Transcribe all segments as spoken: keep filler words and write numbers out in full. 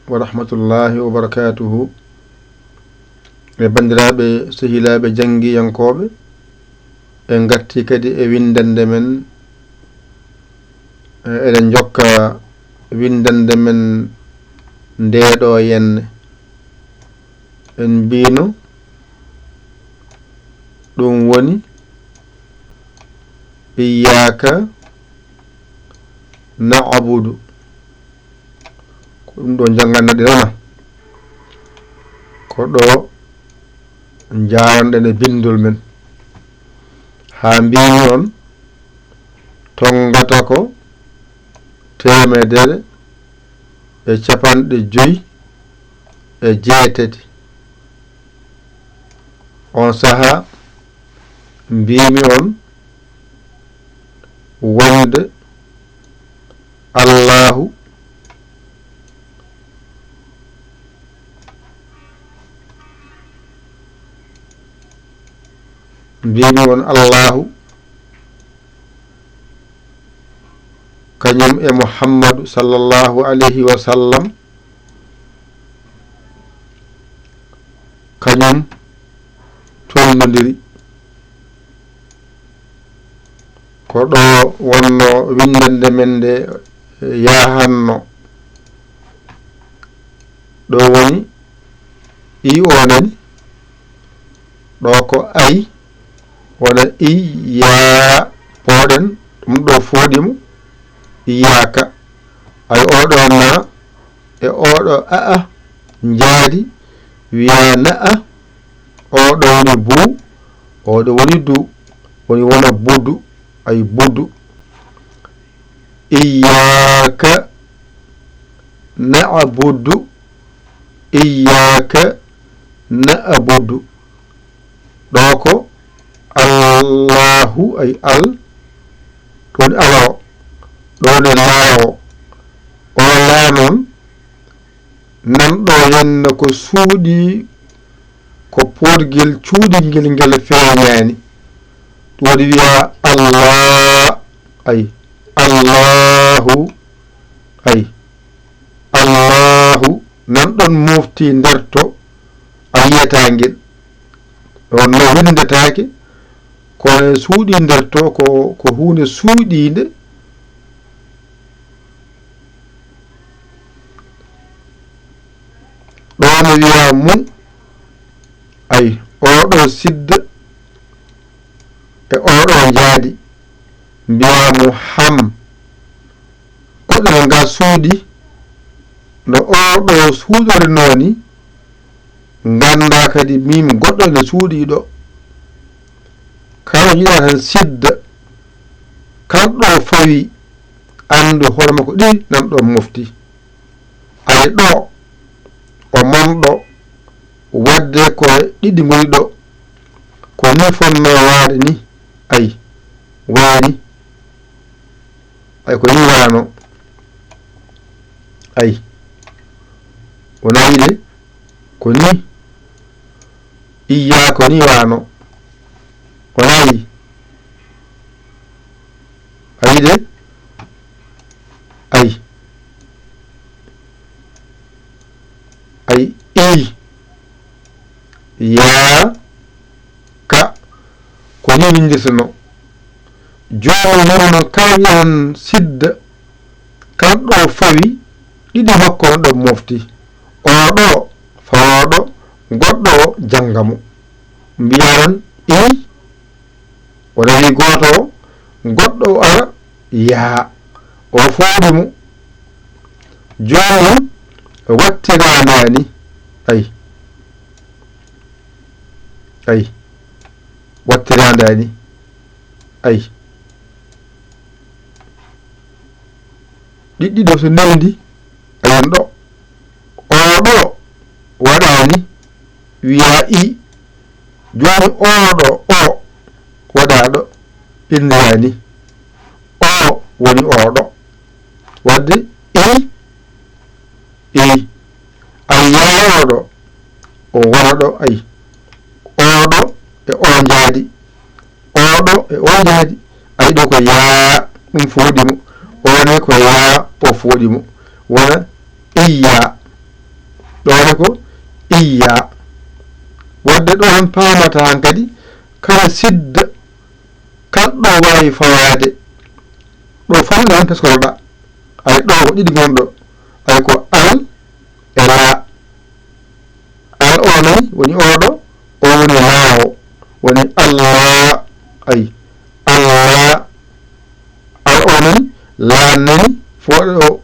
wa rahmatullahi wa barakatuhu. E banndiraaɓe, sehilaaɓe janngiyankooɓe, en ngartii kadi e winndannde men. E, eɗen njokka winndannde men ndee ɗoo yenne. En mbiino ɗum woni iyyaka na'budu. Ko ɗum ɗo njannganno ɗi rana. Ko ɗo njaaranɗen e binndol men. Haa mbiimi on, tonngata ko teemedere e capanɗe joyi e jeetati. On sahaa mbiimi on wonde Allahu, mbiimi on Allahu kañum e Muhammadu sallallahu alayhi wa sallam, kañum tolnondiri. Ko ɗo wonno winndannde men nde yahanno. Ɗo woni i o nani. Ɗo ko ay, wona i yaa pooɗen, ɗum ɗo fooɗi mo, iyaaka. Ay oɗo na e oɗo a'a njaadi wiya na'a, oɗo woni bu, oɗo woni du, woni wona budu, ay budu. Iyaaka na'budu, iyaaka na'budu. Ɗo ko Allahu, ay al, ɗo woni ala o, ɗo woni laa o. O laa noon, nan ɗo yenne ko suuɗi, ko poorgel cuuɗingel ngel feeñaani. Ɗum waɗi wiya Allah, ay, Allahu, ay, Allahu, nan ɗon mofti nder to a yiyata ngel. Ɗon no winndetaake, kono e suuɗi nder to ko, ko huunde suuɗiinde. Ɗo no wiya mum, ay, oɗo sidda e oɗo njaadi, mbiya mo ham. Goɗɗo no nga suuɗi, no oɗo suuɗori nooni, ngannda kadi mim goɗɗo no suuɗi ɗo. Kala jiɗa tan sidda, kala ɗo fawi, anndu hoore makko ɗi nan ɗo mofti. Ay ɗo, o mon ɗo, wadde ko ɗiɗi ngoni ɗo. Ko ni fonno waade ni, ay, wayni. Ay ko ni wano. Ay. Wona yiɗe, ko ni. Iya ko ni wano. Wona yi. Ay de. Ay. Ay, i. Yaa, ka. Ko ni windirteno. Jooni noon kala wiyan sidda, kala ɗo fawi, ɗiɗi makko on ɗo mofti. Oɗo, fawooɗo, goɗɗo o jannga mo. Mbiya tan, i. O dañi gooto o, goɗɗo o ara, yaa, o fooɗi mo. Jooni noon, wattirandaani. Ay. Ay. Wattirandaani. Ay. Ɗiɗɗi ɗo so newndi, ayan ɗo. Oɗo waɗaani, wiya i. Jooni oɗo, o waɗaaɗo, inndirani. O woni oɗo. Wadde i, i. Ay yaa oɗo, o wona ɗo, ay. Oɗo e o njaadi. Oɗo e o njaadi. Ay ɗo ko yaa, ɗum fooɗi mo. O ne ko yaa, o fooɗi mo. Wona iya. Ay ko iyya. Wadde ɗo tan paamata han kadi kala sidda kalɗo waawi fawaade. Ɗo fof ne tan teskoroɗa. Ay ɗo ko ɗiɗi gonɗo. Ay ko al e la. Al o nani woni oɗo, o woni laawo, woni Allah. Ay, Allah. Al o nani, la nani, fof o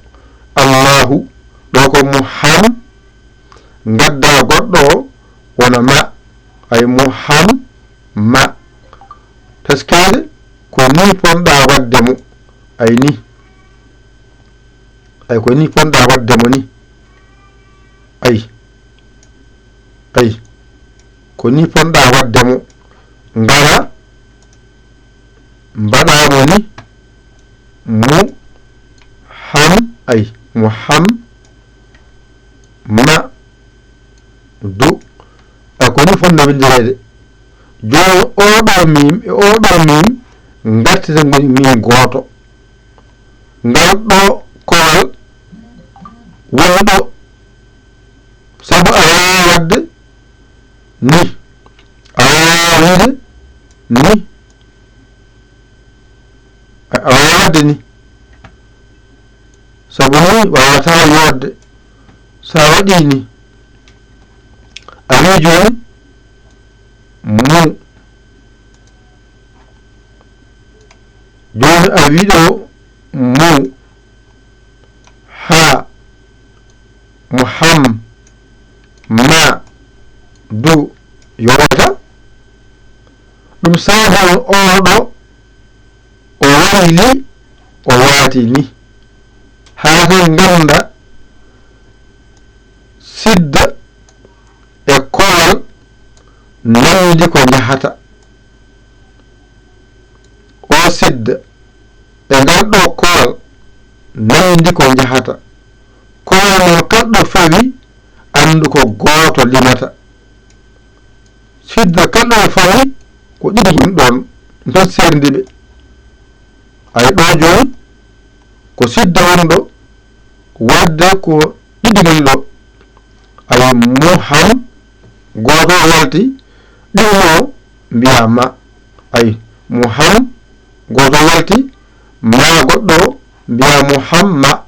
Allahu. Ɗo ko Muham, ngadda goɗɗo o, wona ma. Ay, Muham, ma. Teskade, ko ni ponɗa wadde mo. Ay ni. Ay, ko ni ponɗa wadde mo ni. Ay. Ay. Ko ni ponɗa wadde mo. Ngara. Mbaɗa mo ni. Mu. Ham. Ay. Mu ham. Ma. Du. Ay, ko ni fonno windireede. Jooni oɗo mim e oɗo mim ngartita ngoni mim gooto. Ngal ɗo kowal woni ɗo. Sabu a waawaa waɗde ni. A waawaa wiide ni. A, a waawaa waɗde ni. Sabu ni waawataa yooɗde. So a waɗii ni, a wii jooni mu. Jooni a wii ɗo mu. Ha. Muham. Ma. Du. Yooɗata. Ɗum saabi on oɗo o waɗi ni, o waati ni. Haa tan ngannda sidda e kowal nanndi ko njahata. O sidda e ngal ɗo kowal nanndi ko njahata. Kowal noon kala ɗo fawi, anndu ko gooto limata. Sidda kala ɗo fawi, ko ɗiɗi ngoni ɗoon, ɗum tan seerndi ɓe. Ay ɗo jooni, ko sidda woni ɗo, wadde ko ɗiɗi ngoni ɗo. Ay Muham, gooto o yalti, ɗiɗo o mbiya ma. Ay Muham, gooto o yalti, ma goɗɗo o mbiya Muhamma.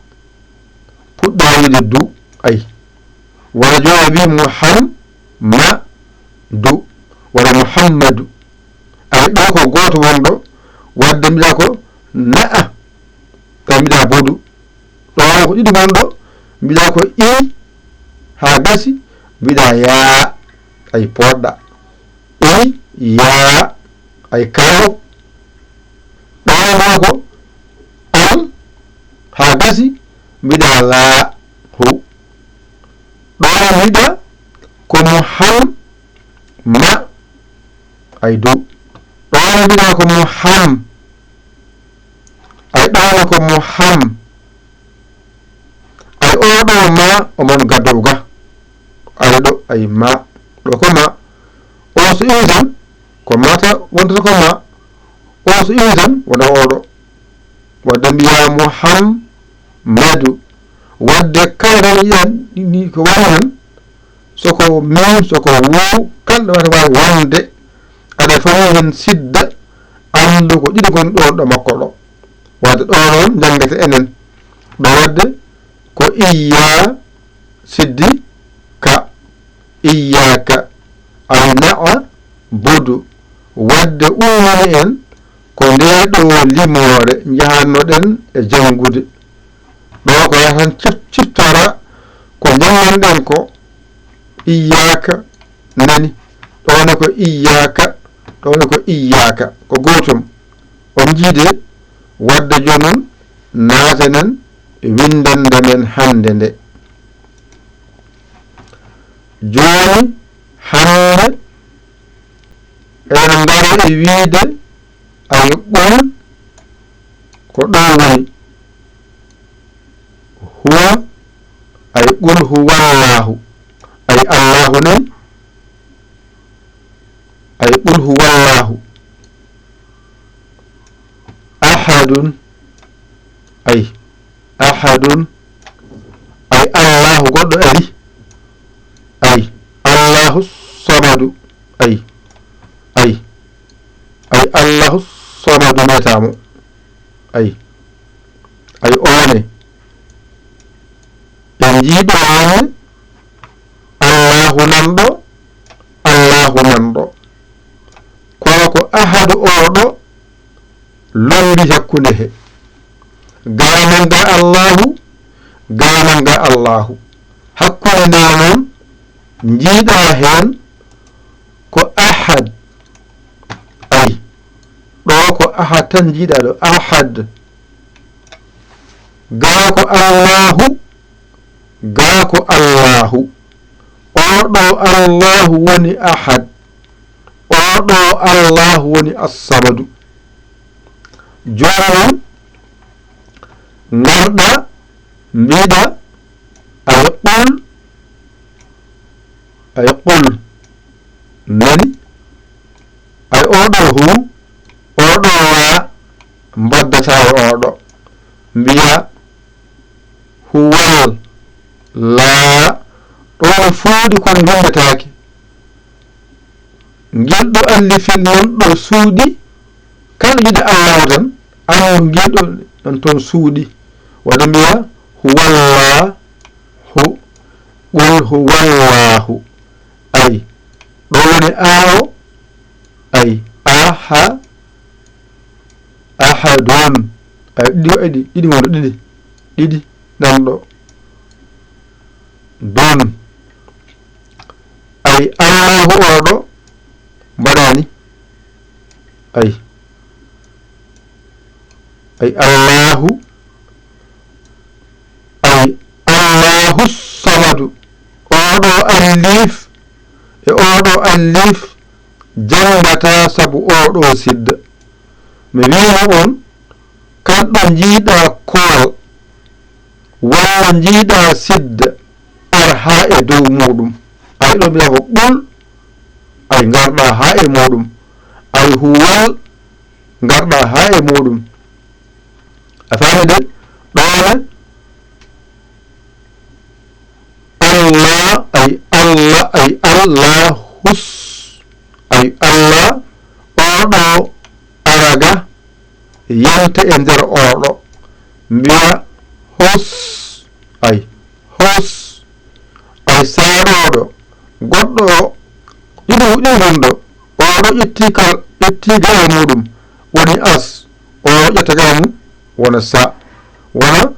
Puɗɗa wiide du, ay. Walla jooni a wii Muham, ma, du. Walla Muhammadu. Ay, ɗo ko gooto wonɗo, wadde mbiɗa ko na'a, tawi mbiɗa bodu. Ɗo ko ɗiɗi wonɗo, mbiɗa ko i, haa gasi, mbiɗa yaa, ay, poɗɗa. I, yaa, ay, kaaw. Ɗo ko al, haa gasi, mbiɗa laa, hu. Ɗo mbiɗa ko Muham, ma, ay, du. Ɗo mbiɗa ko Muham, ay, ɗo ko Muham. Ay, oɗo ma, omon gaddowo ga. Ay, ɗo, ay, ma. Ɗo ko ma. O so iwi tan, ko ma ta, wontata ko ma. O so iwi tan, wona oɗo. Wadde mbiya Muhammadu. Wadde kala tan yiya ni ko woni tan, soko mim, soko woo, kala ɗo wata waawi wonde, aɗa fawi heen sidda, anndu ko ɗiɗi ngoni ɗoon ɗo makko ɗo. Wadde ɗo noon njanngata enen. Ɗo wadde ko iyya siddi ka, iyyaka, ay na'a, budu. Wadde ummini en ko ndee ɗo limoore njahannoɗen e janngude. Ɗo ko yahata tan cif-, ciftora ko njannganɗen ko, iyyaka nani, ɗo ne ko iyyaka, ɗo ne ko iyyaka, ko gootum. On njiide, wadde jooni noon naatanen e winndannde men hannde nde. Jooni hannde eɗen ngara e wiide Ay qul ko ɗo woni. Huwa, ay qul huwallahu. Ay Allahu noon. Ay qul huwallahu. Ahadun. Ay. Ahadun. Ay Allahu goɗɗo ari. Ay, ay, oone. Ɓe njiiɗo oone, Allahu nanɗo, Allahu nanɗo. Kono ko ahadu oɗo lombi hakkunde he. Gaananga Allahu, gaananga Allahu. Hakkunde nde noon, njiiɗa heen ko ahad. Ay, ɗo ko ahad tan njiiɗa ɗo, ahad. Gaa ko Allahu, gaa ko Allahu. Oɗo Allahu woni ahad. Oɗo Allahu woni assamadu. Jooni noon, ngarɗa, mbiɗa, ay qul, ay qul, nani, ay oɗo hu, oɗo wa, mbaddata e oɗo. Mbiya, huwal, laa, ɗoon fuuɗi kon ngonndataake. Ngel ɗo allifel noon ɗo suuɗi, kala wiɗa Allahu tan, an ngel ɗo ɗon toon suuɗi. Waɗa mbiya, huwallah, hu, qul huwallahu. Ay, ɗo woni aawo, ay, aha, ahadun. Ay, ɗiɗi, ɗiɗi, ɗiɗi wonɗo, ɗiɗi, ɗiɗi, ɗan ɗo. Dun. Ay, Allahu oɗo mbaɗani. Ay. Ay, Allahu. Ay, Allahu samadu. Oɗo allif e oɗo allif janngata sabu oɗo sidda. Mi wiino on, kanɗo njiiɗa kool, walla njiiɗa sidda, ar haa e dow muuɗum. Ay, ɗo mbiya ko qul, ay, ngarɗa haa e muuɗum. Ay, huwal, ngarɗa haa e muuɗum. A faami de? Ɗoone, Allah, ay, Allah, ay, Allahus, ay, Allah, oɗo araga, yanta e nder oɗo, mbiya hos, ay, hos, ay, saaɗooɗo, goɗɗo o, ɗiɗi, ɗiɗi wonɗo, oɗo ƴetti kal, ƴetti gaal muuɗum, woni as, o ƴetta gaal mum, wona sa, wona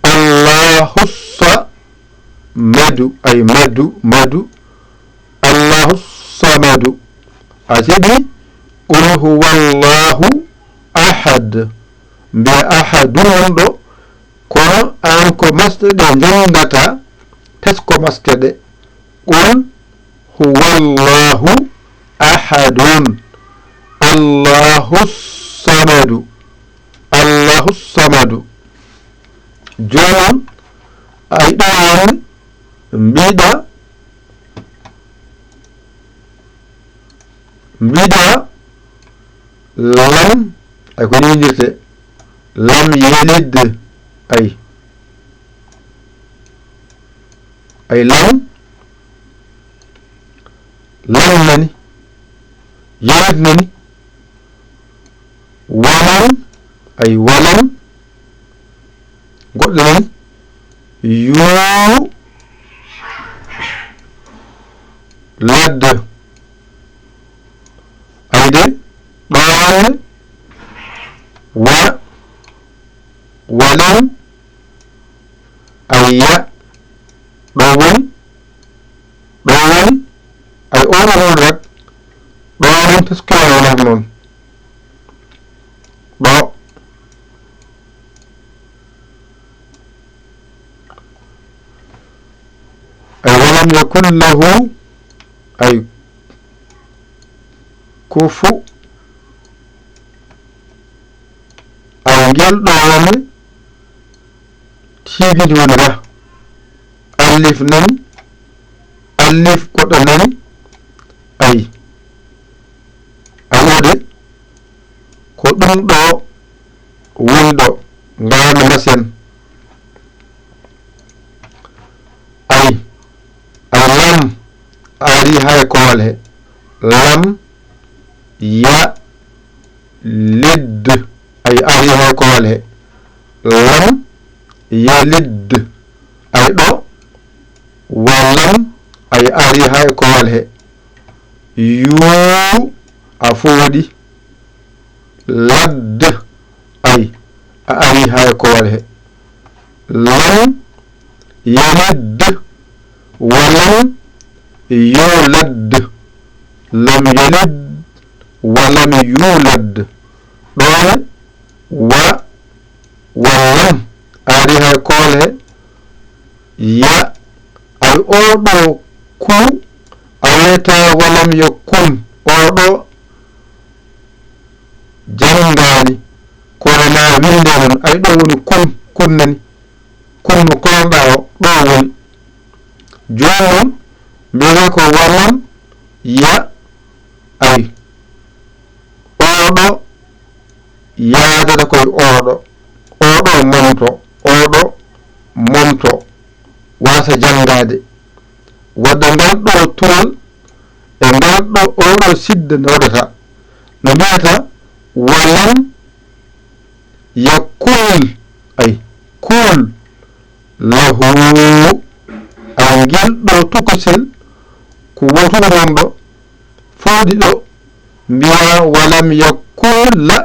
Allahus samadu, ay, madu, madu, Allahu samadu. A siɗi, qul huwallahu ahad. Mbiya ahadu wonɗo, kono aan ko masɗe ɗe njanngata, tasko maske ɗe. Qul huwallahu ahadun. Allahu samadu. Allahu samadu. Jooni, ay, ɗo woni mbiɗa, mbiɗa lam, ay, ko ni windirte, lam yalid, ay, ay, lam, lam nani, yalid nani, walam, ay, walam, goɗɗo nani, yuu, ladde, ay, de, ɗoone, wa, walam, ay, ya, ɗo woni, ɗo woni, ay, oɗo noon rek, ɗo woni taskira wonat noon. Ɗo. Ay, walam yakun lahu, ay, kufu, ay, ngel ɗo woni, tiiɗiɗi woni ra. Allif nani, allif goɗɗo nani, ay. Ay, o de, ko ɗum ɗo woni ɗo, ngaami masen. Ay, ay, lam, ari hay koole. Lam, ya, lid. Ay, ari hay ko wal he. Lam yalid. Ay ɗo, wa lam, ay ari hay ko wal he. Yu, a fooɗi. Lad, ay, a ari hay ko wal he. Lam yalid, wa lam yulad. Lam yalid, wa lam yulad. Ɗo ne, wa, wa lam, ari hay ko wal he. Ya, ay, oo ɗo ku, a wiyata wa lam yakun. Oo ɗo janngaani, kono ma winde noon, ay, ɗo woni kun, kun nani, kun no konoɗaa o, ɗo woni. Jooni noon, mbiyata ko wa lam ya, ay, oo ɗo yaadata koye oo ɗo, oo ɗo momto, oo ɗo momto, waasa janngaade. Wadde ngal ɗo tural e ngal ɗo, oo ɗo sidde no waɗata, no mbiyata, wa lam yakul, ay, kul, lahu, ay, ngel ɗo tokosel, ko wotude noon ɗo, fawɗi ɗo, mbiya, wa lam yakul la,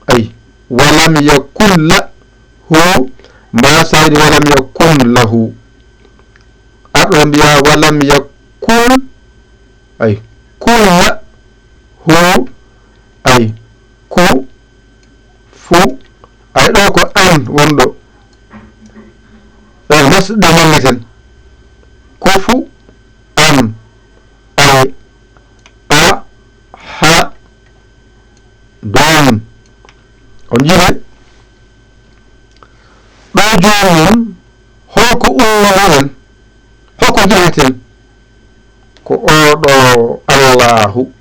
ay, wa lam yakul la, hu, mba saydi, wa lam yakun lahu. Aɗo mbiya, wa lam yakul, ay, kul la, hu, ay, ku, fu, ay, ɗo ko an wonɗo. Ɗo nasɗe mannga ten. Kufu, an, ay, a, ha, don. On njiɗe? Ɗo jooni noon, hoko ummono en? Hoko njahaten? Ko oo ɗo Allaahu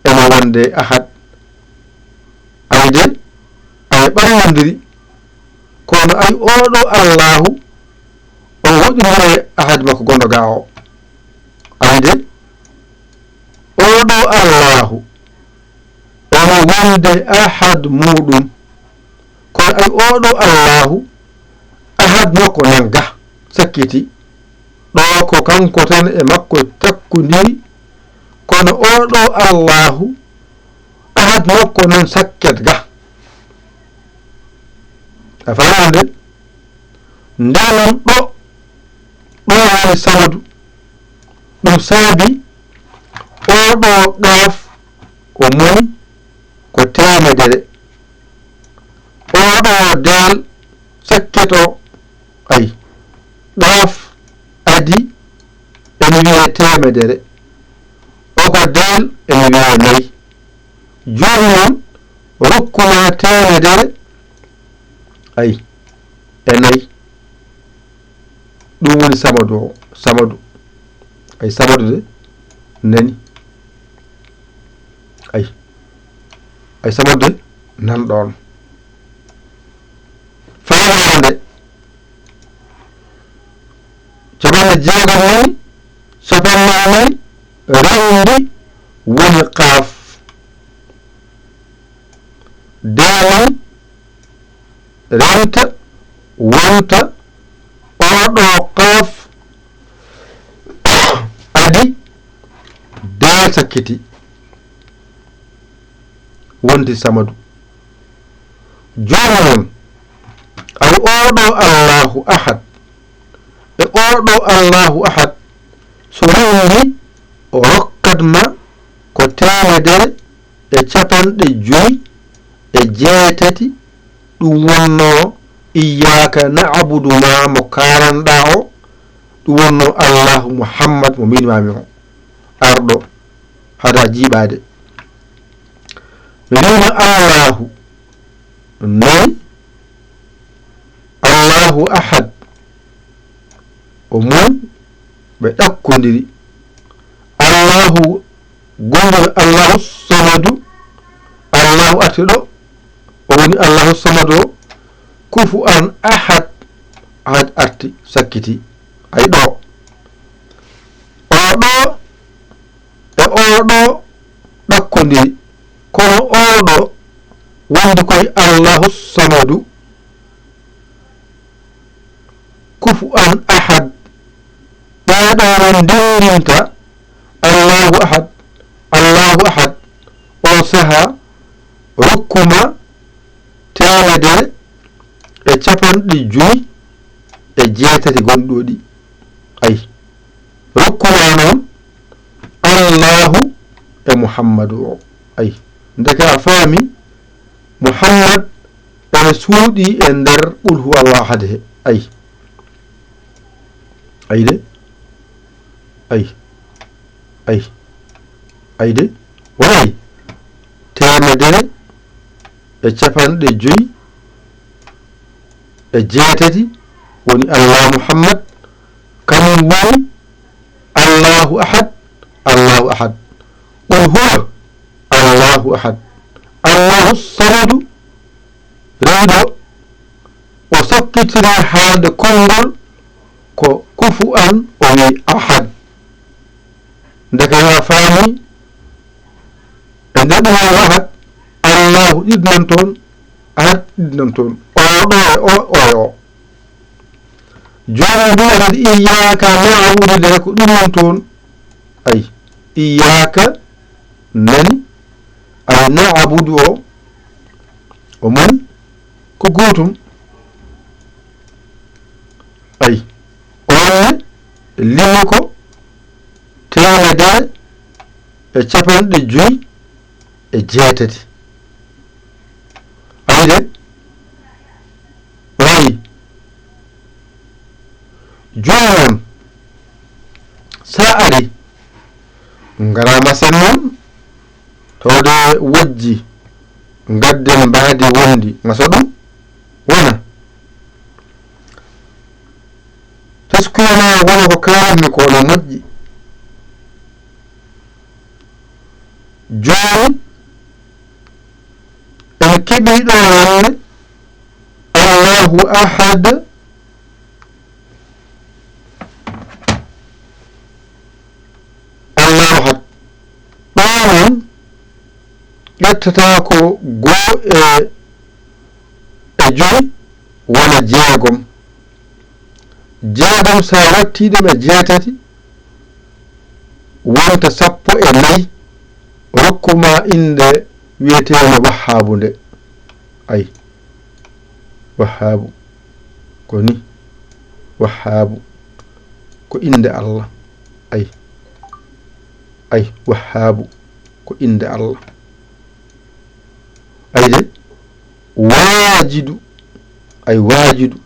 ene wonde ahad. Ay de, ay ɓallondiri. Kono ay oo ɗo Allaahu, o woɗɗinore ahad makko gonɗo ga o. Ay de, oo ɗo Allaahu, ene wonde ahad muɗum. Kono ay oo ɗo Allaahu, ahad makko nan ga, sakkiti. Ɗo ko kanko tan e makko takkundiri, kono oo ɗo Allaahu, ahad makko nan sakket ga. A faami nde? Nde noon ɗo, ɗo woni samadu. Ɗum saabi oo ɗo qaaf o moni ko teemedere. Oo ɗo daal sakket o, ay, qaaf adi ene wiyee teemedere. O ko daal ene wiyee nayi. Jooni noon, rokku ma teemedere, ay, e nayi. Ɗum woni samadu o, samadu. Ay, samadu de nani. Ay, ay, samadu de nan ɗoon. Faamaande. Capanɗe jeegom woni, capanɗe nayi renndi woni qaaf. Daani renta, wonta, oo ɗo qaaf adi, daal sakkiti, wonti samadu. Jooni noon, aw oo ɗo Allaahu ahad, e oo ɗo Allaahu ahad, so renndi, o rokkat ma ko teemedere e capanɗe joyi e jeetati, ɗum wonnoo iyyaaka na'budu ma mo kaalanɗaa o, ɗum wonnoo Allaahu Muhammad mo mbinmaami o, arɗo hada jiiɓaade. Mi wiima Allaahu noon, Allaahu ahad, o mum ɓe ɗakkondiri. Allaahu gonɗo, Allaahu samadu, Allaahu arti ɗo, o woni Allaahu samadu o, kufu an ahad, ahad arti sakkiti. Ay ɗo, o ɗo, e oo ɗo ɗakkondiri, kono oo ɗo Andi koye Allahu Samadu, Kufuwan Ahad. Ɓeeɗo no ndinndinta Allahu Ahad, Allahu Ahad. Oo sahaa rokkuma teemedere e capanɗe joyi e jeetati gonɗi ɗo ɗi. Ay, rokkuma noon Allahu e Muhammadu o. Ay, ndeke a faami, Muhammad ene suuɗi e nder Qul huwa Allahu ahad he. Ay. Ay de. Ay. Ay. Ay de. Waɗay teemedere e capanɗe joyi e jeetati woni Allah Muhammad, kañum woni Allahu ahad, Allahu ahad. Qul huwa Allahu ahad. Allahu samadu, rewiɗo, o sakkitiri haalde konngol ko kufuwan, o wi ahad. Ndeke a faami, e nder ɗum ahad, Allahu ɗiɗi nan toon, ahad ɗiɗi nan toon. O ɗo e o, o e o. Jooni mbiɗa kadi iyyaka na'budu de ko ɗum woni toon. Ay, iyyaka nani, ay na'budu o, o mani ko gootum. Ay, on ne limi ko teemedere e capanɗe joyi e jeetati. Ay de, wayi. Jooni noon, sa ari, ngaraama sen noon, tawde wojji, ngadden mbaadi wondi, ngasa ɗum, wona. Teskuya ma wona ko kaalatmi ko no moƴƴi. Jooni, en keɓii ɗo hannde Allahu ahad, Allahu ahad. Ɗo noon, ƴettata ko goo e, e joyi wona jeegom. Jeegom, sa watti ɗum e jeetati, wonta sappo e nayi, rokkuma innde wiyeteende Wahhaabu nde. Ay, Wahhaabu, ko ni, Wahhaabu, ko innde Allah. Ay, ay, Wahhaabu, ko innde Allah. Ay de, Waajidu, ay Waajidu,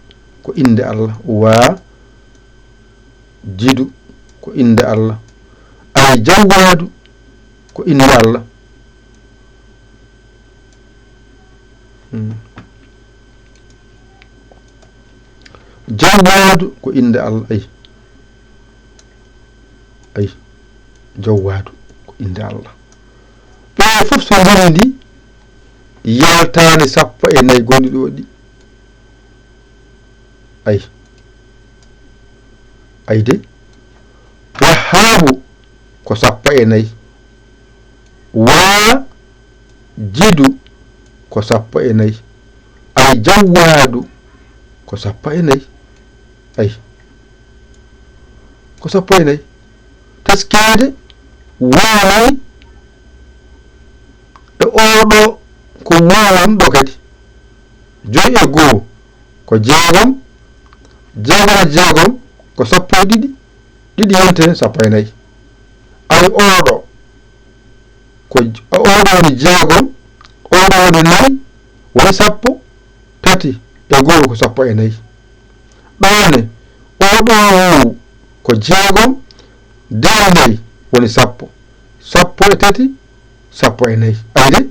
ko innde Allah. Waajidu, ko innde Allah. Ay Jawwaadu, ko innde Allah. Hmm. Jawwaadu ko innde Allah, ay. Ay. Jawwaadu ko innde Allah. Ɓe fof so ndenndi, yaltaani sappo e nayi gonɗi ɗo ɗi. Ay. Ay de. Wahhaabu ko sappo e nayi. Waajidu ko sappo e nayi. Ay Jawwaadu ko sappo e nayi. Ay. Ko sappo e nayi. Teskeede woni e oo ɗo ko woni ɗo kadi. Joyi e goo ko jeegom, jeegom e jeegom ko sappo e ɗiɗi, ɗiɗi yonte sappo e nayi. Ay oo ɗo ko j-, oo ɗo woni jeegom, oo ɗo woni nayi, woni sappo, tati e goo ko sappo e nayi. Ɗoo ne, oo ɗo wow ko jeegom, dee nayi woni sappo, sappo e tati, sappo e nayi. Ay de,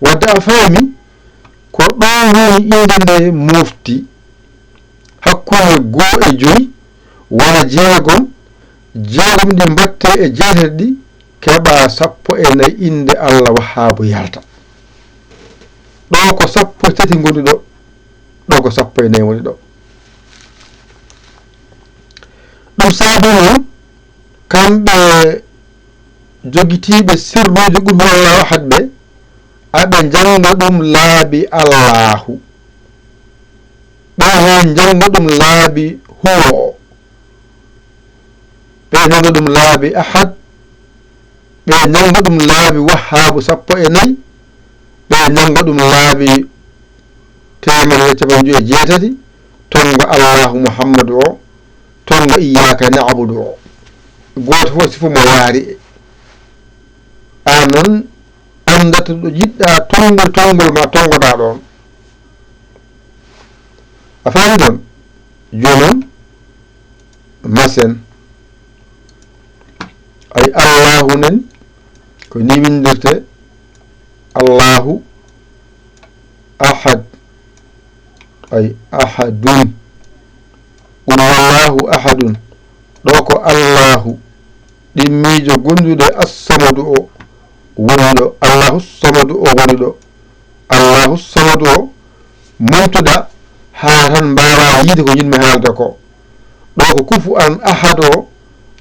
wadde a faami, ko ɗoo woni innde nde mofti. Hakkunde goo e joyi wona jeegom, jeegom ɗi mbatte e jeetati ɗi keɓa sappo e nayi, innde Allah Wahhaabu yalta. Ɗo ko sappo e tati ngoni ɗo, ɗo ko sappo e nayi woni ɗo. Ɗum saabi noon, kamɓe jogitiiɓe sirruuji Qul huwallahu ahad ɓe, Aɓe njannga ɗum laabi Allaahu. Ɓe heen njannga ɗum laabi Huwa o. Ɓe njannga ɗum laabi Ahad. Ɓe njannga ɗum laabi Wahhaabu sappo e nayi. Ɓe njannga ɗum laabi teemedere e capanɗe joyi e jeetati, tonnga Allaahu Muhammadu o, tonnga Iyyaaka na'budu o. Gooto fof sifo mo yaari e. Aan noon, anndata ɗo jiɗɗa tonngol, tonngol ma tonngoɗaa ɗoon. A faami ɗoon? Jooni noon, masen. Ay, Allaahu nani, ko ni winndirtee, Allaahu Ahad. Ay, Ahadun. Qul huwallaahu ahadun. Ɗo ko Allaahu ɗimmiijo gondude Assamadu o woni ɗo. Allaahu Samadu o woni ɗo. Allaahu Samadu o, momtuɗa haa tan mbaawaa yiide ko njiɗmi haalde ko. Ɗo ko Kufuwan Ahad o,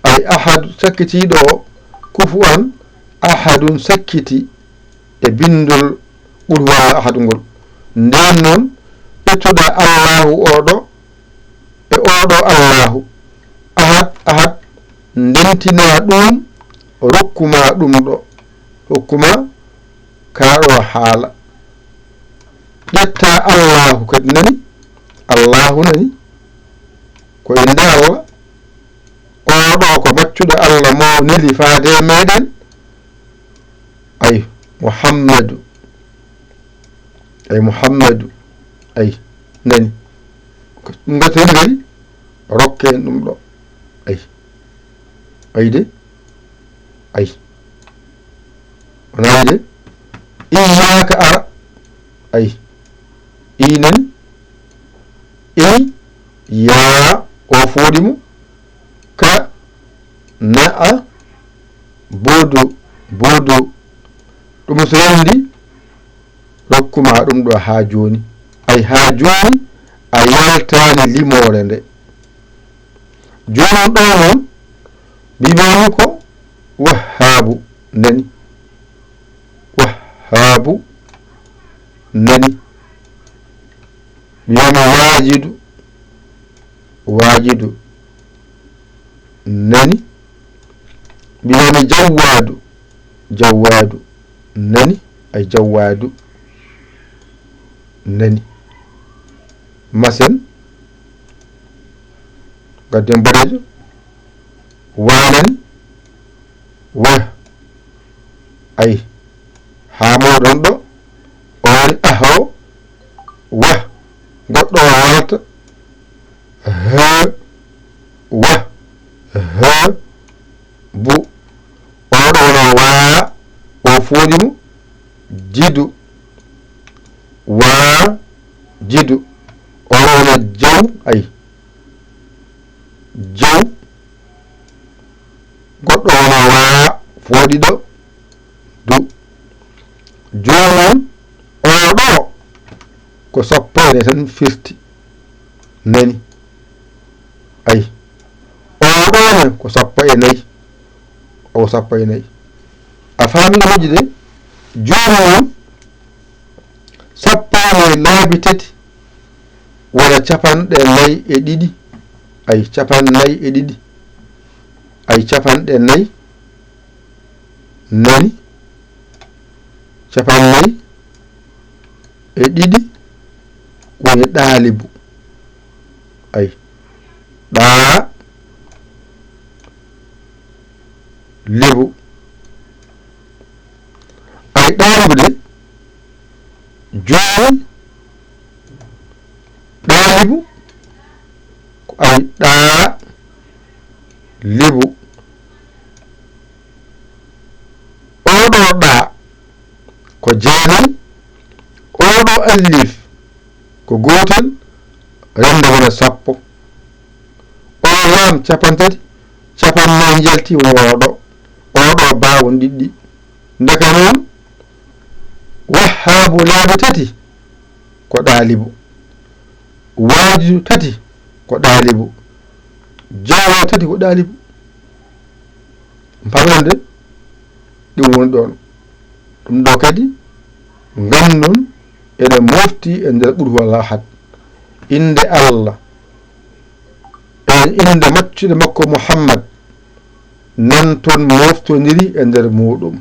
ay, Ahad sakkitiiɗo o, Kufuwan Ahadun sakkiti e binndol Qul huwallaahu ahad ngol. Ndeen noon, ƴettuɗa Allaahu oo ɗo e oo ɗo Allaahu Ahad, Ahad, ndentinaa ɗum, rokku ma ɗum ɗo, hokku ma kaa ɗo haala. Ƴettaa Allaahu kadi nani, Allaahu nani, ko innde Allah, oo ɗo ko maccuɗo Allah mo neli faade e meɗen, ay, Muhammadu, ay, Muhammadu, ay, nani, ko ɗum ɗo tawii kadi, rokke en ɗum ɗo, ay, ay de, ay, wonaa de, Iyyaaka ara, ay, i nani, i, yaa, o fooɗi mo, ka, na'a, budu, budu, ɗum so renndi, rokku ma ɗum ɗo haa jooni. Ay, haa jooni, a yaltaani limoore nde. Jooni ɗo noon, mbimaami ko Wahhaabu nani. Wahhaabu nani. Mbimaami Waajidu. Waajidu nani. Mbimaami Jawwaadu. Jawwaadu nani. Ay, Jawwaadu nani. Masen. Gadden boɗeejo. Wa nani. Wa. Ay. Haa mooɗon ɗo. O woni ah o. Wa. Goɗɗo o waalta. He. Wa. He. Bu. Oo ɗo wona waa. O fooɗi mo. Jidu. Waa. Jidu. Oo ɗo wona jaw. Ay. Jaw. Goɗɗo wona waa. Fooɗiɗo. Du. Jooni noon, oo ɗo ko sappo e nayi tan firti. Nani? Ay. Oo ɗo ne ko sappo e nayi. O sappo e nayi. A faami ɗo moƴƴi de? Jooni noon, sappo e nayi laabi tati wona capanɗe nayi e ɗiɗi. Ay, capanɗe nayi e ɗiɗi. Ay, capanɗe nayi. Nani? Capanɗe nayi e ɗiɗi woni ɗaalibu. Ay. Ɗaa. Libu. Ay, ɗaalibu de. Jooni. Ɗaalibu. Ko ay ɗaa. Libu. Oo ɗo ɗaa. Ko jeenay. Oo ɗo alif. Ko gootel. Rennda wona sappo. Oo laam capanɗe tati. Capanɗe nayi njalti woo ɗo. Oo ɗo baa won ɗiɗɗi. Ndeka noon, Wahhaabu laabi tati ko ɗaalibu. Waajidu tati ko ɗaalibu. Jawwa tati ko ɗaalibu. Mpamen de, ɗum woni ɗoon. Ɗum ɗo kadi, Nganndon ene mofti e nder Qul huwallahu ahad. Innde Allah, e innde maccuɗo makko Muhammad, nan toon moftondiri e nder muuɗum.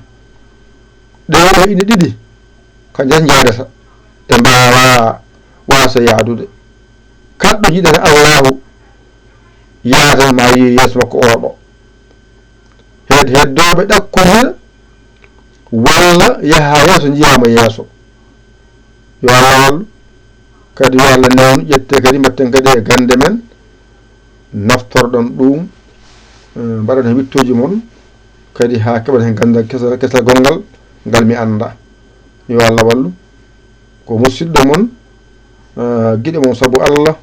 Ɗee ɗoo ine ɗiɗi, ko njanjaadata, ɗe mbaawaa waasa yahdude. Kala ɗo njiɗen Allaahu, yahdan ma yeeso makko oo ɗo. Heed-, heddooɓe ɗakkondira, walla yaha yeeso, njiyaama yeeso. Yo Allah wallu. Kadi yo Allah newnu, ƴette kadi, mbatten kadi e gannde men, naftorɗon ɗum, eh, mbaɗon heen wittooji mon, kadi haa keɓon heen ganndal kesal, kesal gonngal, ngal mi annda. Yo Allah wallu. Ko musidɗo mon, eh, giɗo mon sabu Allah,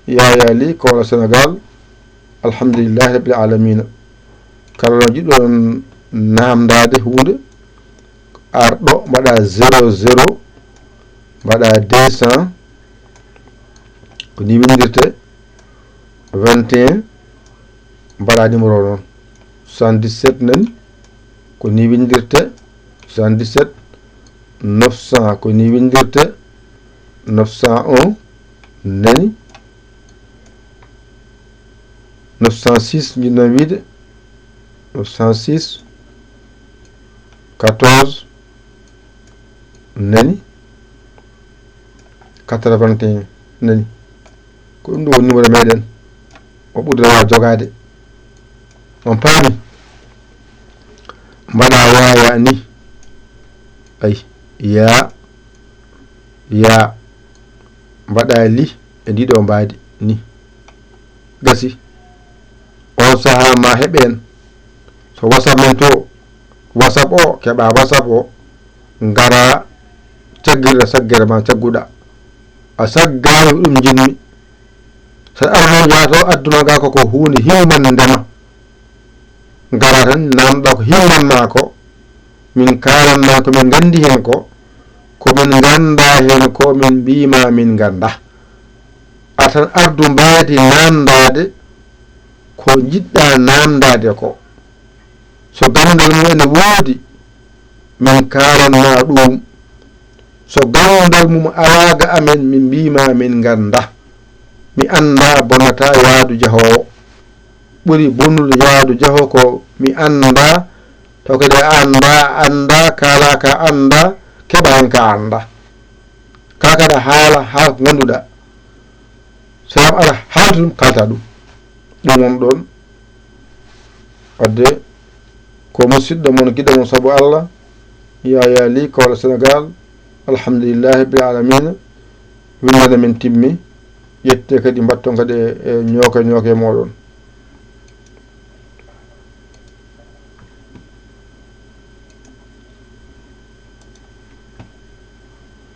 Yaya Ly, Koola Sénégal. Alhamdulillahi Rabbil Alamina. Kala no jiɗɗon naamndaade huunde, arɗo, mbaɗa zéro zéro, mbaɗa deux cents, ko ni winndirte, vingt et un, mbaɗa numéro noon, soixante-dix-sept nani, ko ni winndirte, soixante-dix-sept, neuf cents, ko ni winndirte, neuf cent un, nani, neuf cent six, njiɗno wiide, neuf cent six, quatorze, nani, quatre-vingt et un, nani. Ko ɗum ɗo woni numéro meɗen. O ɓuri rewa jogaade. On paami? Mbaɗa yaya ni. Ay, ya, ya. Mbaɗa li e ndiɗo mbaadi ni. Gasi. On sahaa ma heɓen. So WhatsApp men to, WhatsApp o, keɓa WhatsApp o, ngara caggirɗa saggere ma cagguɗa. A saggaani ko ɗum njiɗmi. So arno jaato adduna ga ko, ko huunde himmande ma. Ngara tan naamɗa ko himman ma ko, min kaalan ma ko min nganndi heen ko, ko min ngannda heen ko min mbiima min ngannda. A tan ardu mbaadi naamndaade ko njiɗɗa naamndaade ko. So ganndal mum ene woodi, min kaalan ma ɗum. So ganndal mum alaa ga amen, min mbiima min ngannda. Mi annda bonata yaadu jahoowo. Ɓuri bonnude yaadu jaho ko mi annda, taw kadi a annda, a annda, kaala ka annda, keɓa heen ka annda. Ka kadi a haala, haala ko ngannduɗa. So lam ara haalta ɗum, kalta ɗum. Ɗum won ɗoon. Wadde ko musidɗo mon, giɗo mon sabu Allah, Yaya Ly, Koola Sénégal, alhamdulillahi rabbil alamina, winndande men timmi, ƴette kadi mbatton kadi e, e ñooke ñooke mooɗon.